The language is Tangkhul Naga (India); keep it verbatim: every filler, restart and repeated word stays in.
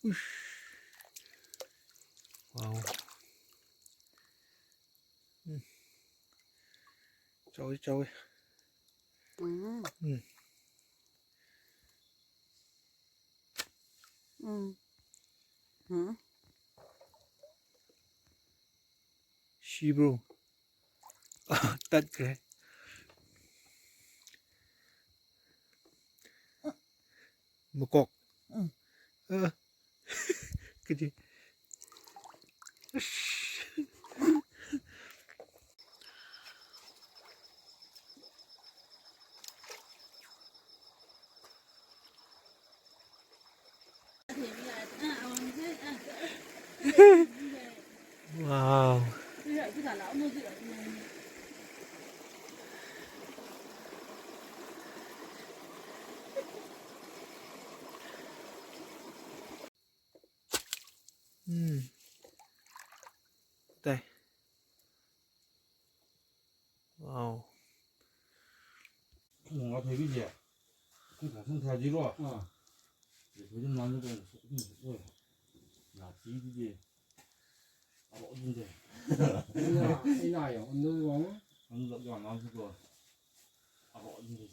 Ush. Wow. Mm. Chawi, chawi. Mm. Mm. Mm. Mm. Shi bro. Tatkre. Makok. Mm. Ah. Kaji. Wow. Hmm. Dai. Wow. Khunga phebi je. Khung khasang thaji ro. Ah. Je phebi nang ni dong. Oi. Na chi di je. Aro din je. Ina, ina yo, ando wang. Ando yo nang ko. Aro din je.